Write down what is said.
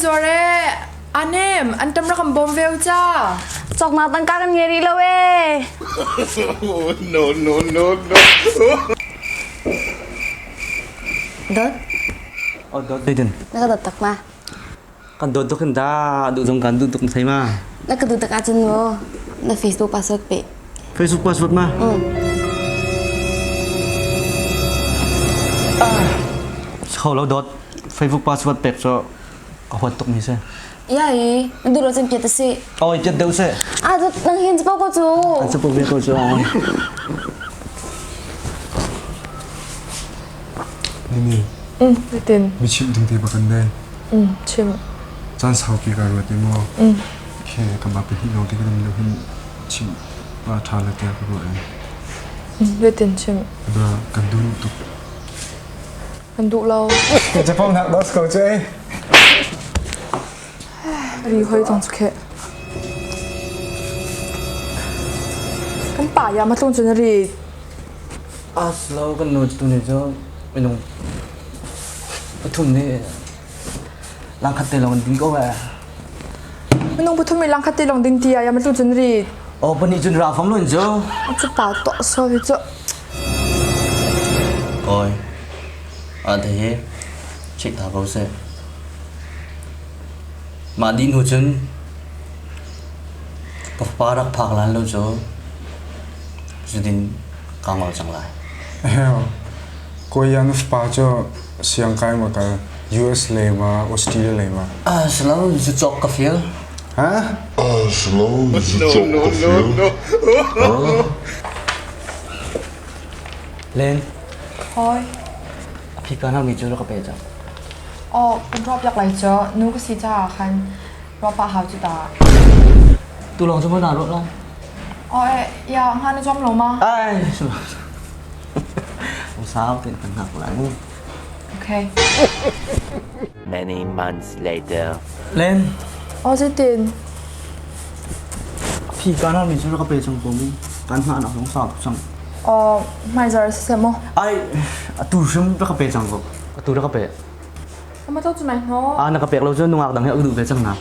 zuar e. Anem, an tam rak kan bawm ve u ca. Cawknak tangka kan ngei rih lo ee. No, no, no, no. Dot. Oh, dot zeitin? Na ka dot tak ma. Kan dot tuk hin da, duh zong kan duh tuk thei ma. Na ka duh tak ahcun mu na Facebook password pe. Facebook password ma? Mm. Ah, Kho lo dot Facebook password pek cu ka huat tuk mi si. Ya i, na duh lo cun piat a si. Oi, piat deuh si. Ah, nang hin capo ko cu. An capo ve ko cu. Nini. Mm, zeitin? Mi chimh ding te bak an nei. Mm, chim. Caan saupi ka ruat i maw. Mm. Khe kanmah pahnih lawng te kan um lo hin chimh a ṭha le tiah ka ruah i. Mm, zeitin chim? Da kan duh tuk. Kan duh lo. Ka nak dos ko cu ei. Ri hoi tong chu khe. Kan pa ya ma tlung cun ri. As lo kan nu tu ni cu minung pathum nih langkhat te lawng ding ko eh. Minung pathum nih langkhat te lawng ding ti ya ma tlung cun ri. Oh pahnih cun ra fam lo in cu. Cu pa to so hi cu. Oi. A te hi check ta ko seh. Mah dih hnu cun ka fapa rak phak lan lo cu zudin kaa ngol cang lai. Hell, kawi na fapa cu siangkai ma kal US lei ma Australia lei ma? Ah, silo, zu cawk ka feel. Ha? Ah, silo, zu cawk ka feel. No, no, no. Len. Hoi. A phi ka na mi cu ka pe cang. Aw, kan ruah piak lai cu. Nu ka si caah khan ruah pah hau cu ta. Tu lawng cu maw naa ruah lai? Aw, eh, ya, hnga na zuam lo ma? Ai, Sau tein kan hngak lai mu. Okay. Many months later. Len. Aw, zeitin? Phi ka na mi cu ka pe cang ko mu. Kan hngah nak zong sau cang. Aw, hmaizar siseh maw? Ai, atu hrim ka pe cang ko. Atu ra ka pe. Ama to cu mai hno. Ah, na ka pek lo cu nungak dang he duh ve cang na.